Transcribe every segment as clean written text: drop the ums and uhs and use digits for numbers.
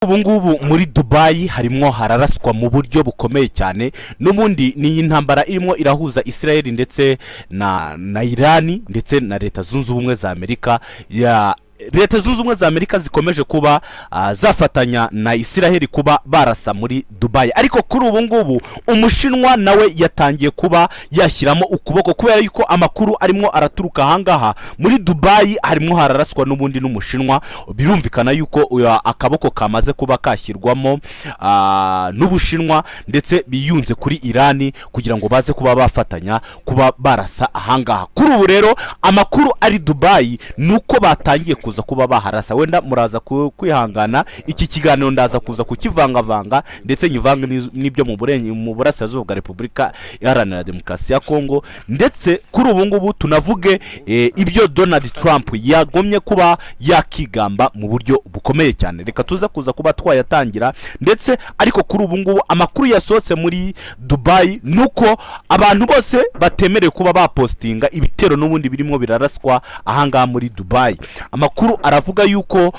Ubu ngubu muri Dubayi harimo hararaswa mu buryo bukomeye cyane. N'ubundi ni iyi ntambara irimo irahuza Israel ndetse na Irani ndetse na Leta Zunze Ubumwe za Amerika. Ya Leta Zunze Ubumwe za Amerika zikomeje kuba zafatanya na Israel kuba barasa muri Dubayi, ariko kuri ubu ngubu Umushinwa nawe yatangiye kuba yashyiramo ukuboko, kubera yuko amakuru arimo araturuka ahangaha muri Dubayi harimo hararaswa n'ubundi n'Umushinwa. Birumvikana yuko akaboko kamaze kuba kashyirwamo n'Ubushinwa, ndetse biyunze kuri Irani kugira ngo baze kuba bafatanya kuba barasa ahangaha. Kuri ubu rero amakuru ari Dubayi ni uko batangiye kuza kuba baharasa. Wenda muraza kwihangana, iki kiganiro ndaza kuza kukivangavanga ndetse nyivange n'ibyo mu burasirazuba bwa Repubulika Iharanira Demokarasi ya Kongo, ndetse kuri ubu ngubu tunavuge ibyo Donald Trump yagomye kuba yakigamba mu buryo bukomeye cyane. Reka tuze kuza kuba twayatangira ndetse, ariko kuri ubu ngubu amakuru yasohotse muri Dubayi ni uko abantu bose batemerewe kuba bapostinga ibitero n'ubundi birimo biraraswa ahangaha muri Dubayi. Amakuru aravuga yuko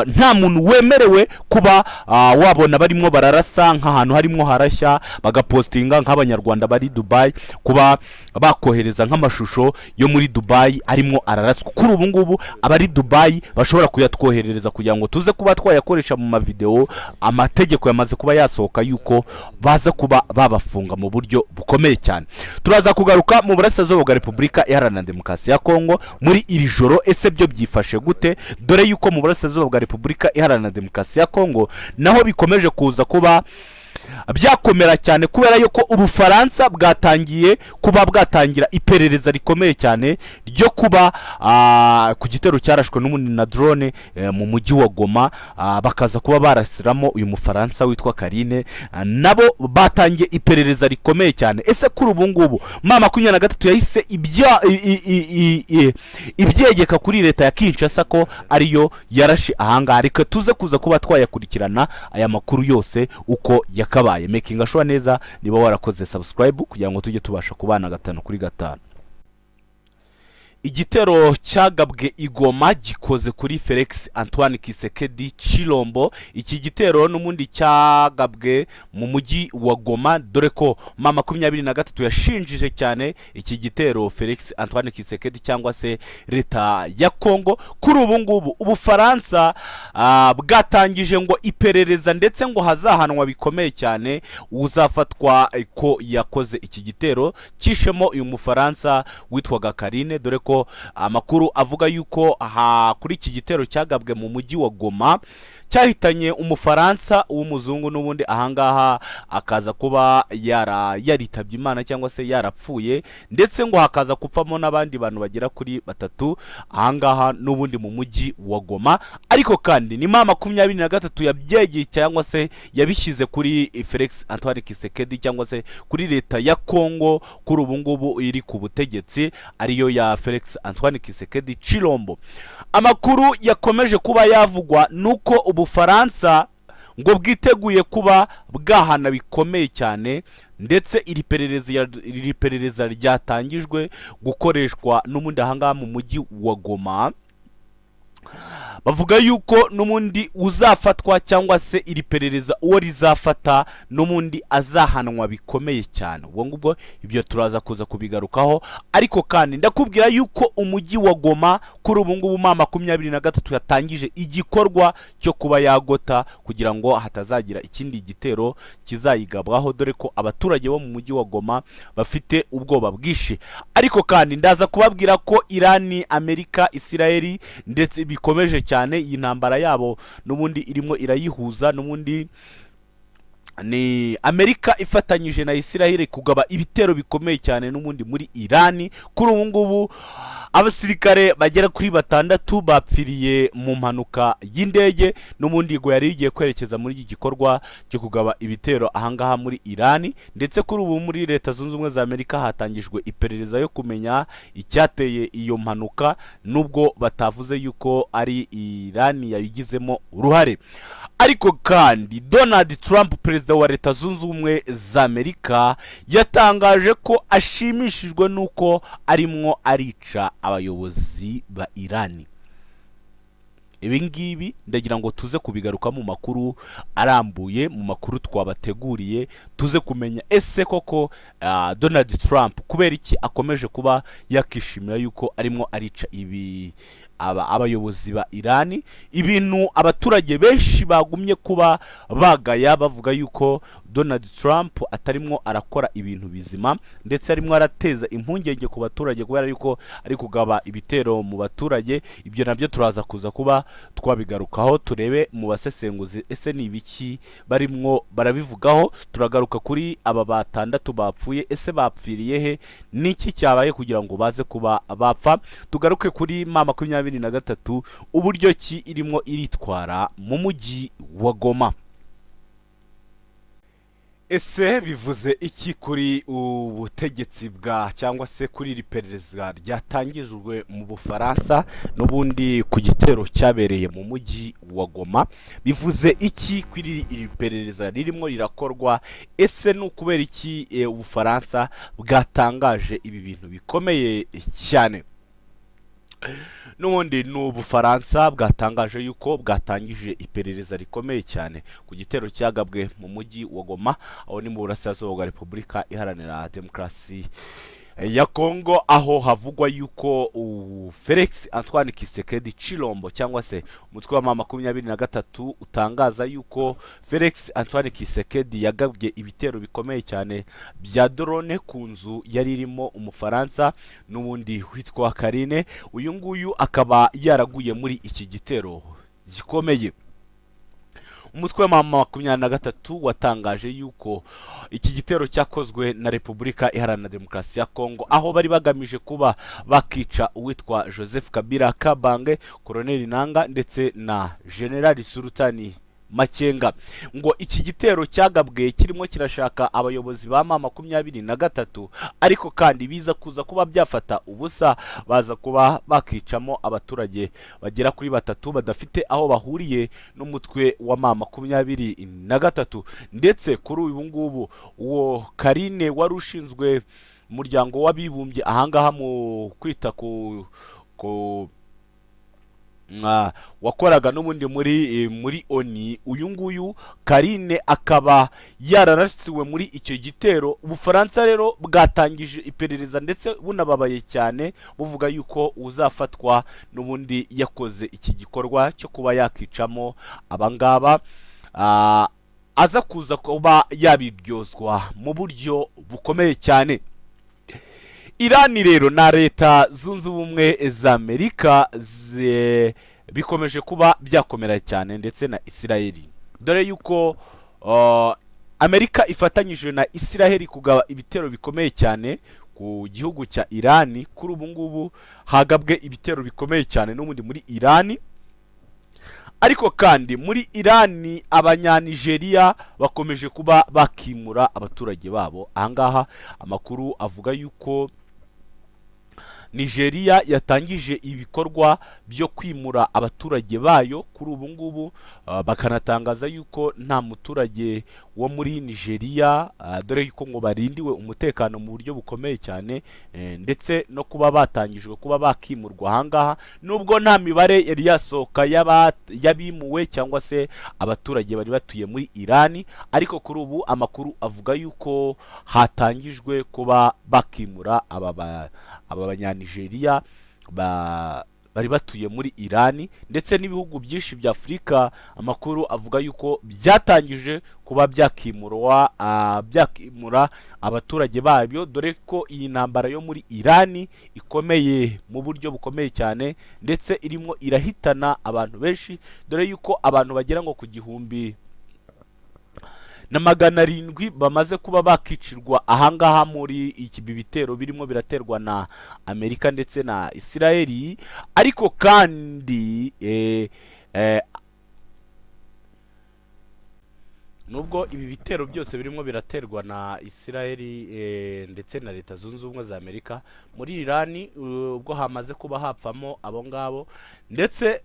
nta muntu wemerewe kuba wabona barimo bararasa nk'ahantu harimo harashya bagapostinga, nk'Abanyarwanda bari Dubayi kuba bakohereza nk'amashusho yo muri Dubayi arimo araraswa. Kuri ubu ngubu abari Dubayi bashobora kuyatwoherereza kugira ngo tuze kuba twayakoresha mu mavidewo, amategeko yamaze kuba yasohoka yuko baza kuba babafunga mu buryo bukomeye cyane. Turaza kugaruka mu burasirazuba bwa Repubulika Iharanira Demokarasi ya Kongo muri iri joro. Ese byo byifashe gute? Dore yuko mu burasirazuba bwa Repubulika Iharanira Demokarasi ya Kongo naho bikomeje kuza kuba byakomera cyane, kubera yuko Ubufaransa bwatangiye kuba bwatangira iperereza rikomeye cyane ryo kuba ku gitero cyarashwe n'ubundi na drone mu mujyi wa Goma, bakaza kuba barasiramo uyu Mufaransa witwa Karine. Nabo batangiye iperereza rikomeye cyane. Ese kuri ubu ngubu M23 yahise ibyegeka kuri leta ya Kinshasa ko ariyo yarashe ahangaha? Reka tuze kuza kuba twayakurikirana aya makuru yose uko yakabaye. Making sure neza niba warakoze subscribe kugira ngo tujye tubasha kubana gatanu kuri gatanu. Igitero cyagabwe i Goma gikoze kuri Felix Antoine Tshisekedi Tshilombo. Iki gitero n'ubundi cyagabwe mu mujyi wa Goma, dore ko M23 yashinjije cyane iki gitero Felix Antoine Tshisekedi cyangwa se leta ya Kongo. Kuri ubu ngubu Ubufaransa bwatangije ngo iperereza, ndetse ngo hazahanwa bikomeye cyane uzafatwa ko yakoze iki gitero cyishemo uyu Mufaransa witwaga Karine, dore ko amakuru avuga yuko aha kuri iki gitero cyagabwe mu mujyi wa Goma cyahitanye Umufaransa w'umuzungu, n'ubundi ahangaha akaza kuba yaritabye Imana cyangwa se yarapfuye, ndetse ngo hakaza gupfamo n'abandi bantu bagera kuri batatu ahangaha n'ubundi mu mujyi wa Goma. Ariko kandi ni M23 yabyegeye cyangwa se yabishyize kuri Felix Antoine Tshisekedi cyangwa se kuri leta ya Kongo kuri ubu ngubu iri ku butegetsi, ariyo ya Felix Antoine Tshisekedi Tshilombo. Amakuru yakomeje kuba yavugwa nuko Ubufaransa ngo bwiteguye kuba bwahana bikomeye cyane, ndetse iri perereza ryatangijwe gukoreshwa n'ubundi ahangaha mu mujyi wa Goma. Bavuga yuko n'ubundi uzafatwa cyangwa se iri perereza uwo rizafata n'ubundi azahanwa bikomeye cyane. Ubwo ngubwo ibyo turaza kuza kubigarukaho, ariko kandi ndakubwira yuko umujyi wa Goma kuri ubu ngubu M23 yatangije igikorwa cyo kuba yagota kugira ngo hatazagira ikindi gitero kizayigabwaho, dore ko abaturage bo mu mujyi wa Goma bafite ubwoba bwinshi. Ariko kandi ndaza kubabwira ko Irani, Amerika, Isirayeli ndetse bikomeje cyane iyi ntambara yabo, n'ubundi irimo irayihuza. N'ubundi ni Amerika ifatanyije na Isirayeli kugaba ibitero bikomeye cyane n'ubundi muri Irani. Kuri ubu ngubu abasirikare bagera kuri batandatu bapfiriye mu mpanuka y'indege, n'ubundi ngo yari igiye kwerekeza muri iki gikorwa cyo kugaba ibitero ahangaha muri Irani. Ndetse kuri ubu muri Leta Zunze Ubumwe za Amerika hatangijwe iperereza yo kumenya icyateye iyo mpanuka, nubwo batavuze yuko ari Irani yabigizemo uruhare. Ariko kandi Donald Trump, perezida wa Leta Zunze Ubumwe za Amerika, yatangaje ko ashimishijwe n'uko arimwo arica abayobozi ba Irani. Ibi ngibi ndagira ngo tuze kubigaruka mu makuru arambuye, mu makuru twabateguriye, tuze kumenya ese koko Donald Trump kubera iki akomeje kuba yakishimira yuko arimo arica ibi abayobozi ba Irani, ibintu abaturage benshi bagumye kuba bagaya, bavuga yuko Donald Trump atarimo arakora ibintu bizima, ndetse arimo arateza impungenge ku baturage kubera yuko ari kugaba ibitero mu baturage. Ibyo nabyo turaza kuza kuba twabigarukaho, turebe mu basesenguzi ese ni ibiki barimwo barabivugaho. Turagaruka kuri aba batandatu bapfuye, ese bapfiriye he? Niki cyabaye kugira ngo baze kuba bapfa? Tugaruke kuri M23, uburyo ki irimo iritwara mu mujyi wa Goma. Ese bivuze iki kuri ubutegetsi bwa, cyangwa se kuri iri perereza ryatangijwe mu Bufaransa n'ubundi ku gitero cyabereye mu mujyi wa Goma? Bivuze iki kuri iri perereza ririmo rirakorwa? Ese ni ukubera iki Ubufaransa bwatangaje ibi bintu bikomeye cyane? N'ubundi ni Ubufaransa bwatangaje yuko bwatangije iperereza rikomeye cyane ku gitero cyagabwe mu mujyi wa Goma, aho ni mu burasirazuba bwa Repubulika Iharanira Demokarasi ya Kongo, aho havugwa yuko Felix Antoine Tshisekedi Tshilombo, cyangwa se umutwe wa M23 utangaza yuko Felix Antoine Tshisekedi yagabye ibitero bikomeye cyane bya drone ku nzu yari irimo Umufaransa n'ubundi witwa Karine. Uyu nguyu akaba yaraguye muri iki gitero gikomeye. Umutwe wa M23 watangaje yuko iki gitero cyakozwe na Repubulika Iharanira Demokarasi ya Kongo, aho bari bagamije kuba bakica uwitwa Joseph Kabila Kabange, Colonel Nanga ndetse na General Sultani Makenga. Ngo iki gitero cyagabwe kirimo kirashaka abayobozi ba M23, ariko kandi biza kuza kuba byafata ubusa, baza kuba bakicamo abaturage bagera kuri batatu badafite aho bahuriye n'umutwe wa M23. Ndetse kuri ubu ngubu uwo Karine wari ushinzwe umuryango w'abibumbye ahangaha mu kwita ku wakoraga n'ubundi muri ONU, uyu nguyu Karine akaba yararasiwe muri icyo gitero. Ubufaransa rero bwatangije iperereza, ndetse bunababaye cyane, buvuga yuko uzafatwa n'ubundi yakoze iki gikorwa cyo kuba yakicamo abangaba aza kuza kuba yabiryozwa mu buryo bukomeye cyane. Irani rero na Leta Zunze Ubumwe za Amerika bikomeje kuba byakomera cyane, ndetse na Isiraheli, dore yuko Amerika ifatanyije na Isiraheli kugaba ibitero bikomeye cyane ku gihugu cya Irani. Kuri ubu ngubu hagabwe ibitero bikomeye cyane n'ubundi muri Irani, ariko kandi muri Irani Abanyanigeriya bakomeje kuba bakimura abaturage babo. Ahangaha amakuru avuga yuko Nigeria yatangije ibikorwa byo kwimura abaturage bayo kuri ubu ngubu, bakanatangaza yuko nta muturage wo muri Nigeria, dore yuko ngo barindiwe umutekano mu buryo bukomeye cyane, ndetse no kuba batangijwe kuba bakimurwa ahangaha, nubwo nta mibare yari yasohoka y'abimuwe cyangwa se abaturage bari batuye muri Irani. Ariko kuri ubu amakuru avuga yuko hatangijwe kuba bakimura aba Banyanigeriya bari batuye muri Irani. Ndetse n'ibihugu byinshi bya Afurika amakuru avuga yuko byatangije kuba byakimura abaturage babyo, dore ko iyi ntambara yo muri Irani ikomeye mu buryo bukomeye cyane, ndetse irimo irahitana abantu benshi, dore yuko abantu bagera ngo ku 1700 bamaze kuba bakicirwa ahangaha muri iki bitero birimo biraterwa na Amerika ndetse na Isiraheli. Ariko kandi nubwo ibi bitero byose birimo biraterwa na Isiraheli ndetse na Leta Zunze Ubumwe za Amerika, muri Irani ubwo hamaze kuba hapfamo abo ngabo, ndetse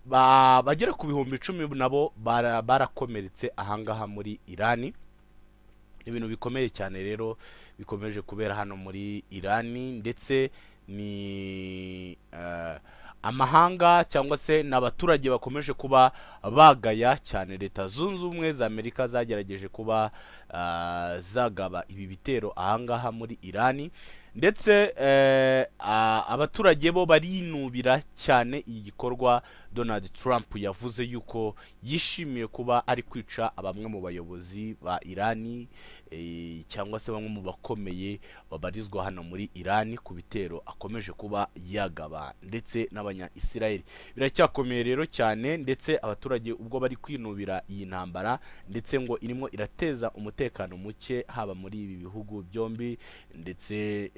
bagera ku 10,000 nabo barakomeretse ahangaha muri Irani. Ibintu bikomeye cyane rero bikomeje kubera hano muri Irani, ndetse ni Amahanga cyangwa se n'abaturage bakomeje kuba bagaya cyane Leta Zunze Ubumwe za Amerika zagerageje kuba zagaba ibi bitero ahangaha muri Irani, ndetse abaturage bo barinubira cyane iyi gikorwa Donald Trump yavuze yuko yishimiye kuba ari kwica bamwe mu bayobozi ba Irani, cyangwa se bamwe mu bakomeye babarizwa hano muri Irani ku bitero akomeje kuba yagaba, ndetse n'abanya Israel. Biracyakomeye rero cyane, ndetse abaturage ubwo bari kwinubira iyi ntambara, ndetse ngo irimo irateza umutekano muke haba muri ibi bihugu byombi, ndetse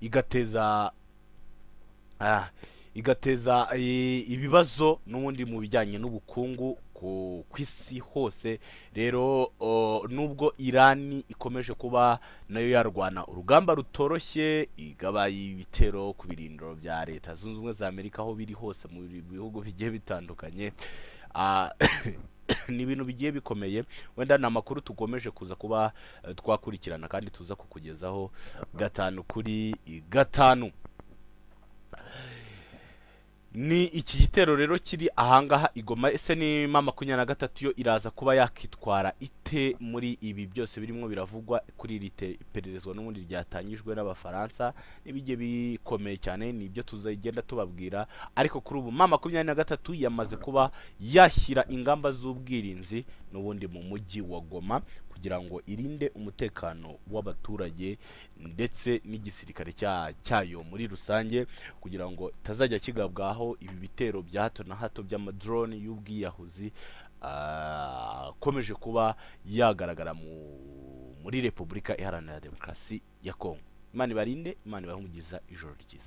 igateza ibibazo n'ubundi mu bijyanye n'ubukungu ku isi hose. Rero nubwo Irani ikomeje kuba nayo yarwana urugamba rutoroshye, igaba ibitero ku birindiro bya Leta Zunze Ubumwe za Amerika aho biri hose mu bihugu bigiye bitandukanye, ni ibintu bigiye bikomeye. Wenda ni amakuru tugomeje kuza kuba twakurikirana kandi tuza kukugezaho gatanu kuri gatanu. Ni iki gitero rero kiri ahangaha i Goma. Ese ni M23 yo iraza kuba yakitwara ite muri ibi byose birimo biravugwa kuri iri ipererezwa n'ubundi ryatangijwe n'Abafaransa? N'ibigiye bikomeye cyane, ni ibyo tuzagenda tubabwira. Ariko kuri ubu M23 yamaze kuba yashyira ingamba z'ubwirinzi n'ubundi mu mujyi wa Goma kugira ngo irinde umutekano w'abaturage ndetse n'igisirikare cyayo muri rusange, kugira ngo itazajya kigabwaho ibi bitero bya hato na hato by'amadrone y'ubwiyahuzi akomeje kuba yagaragara muri Repubulika Iharanira Demokarasi ya Kongo. Imana ibarinde, Imana ibahe umugisha, ijoro ryiza.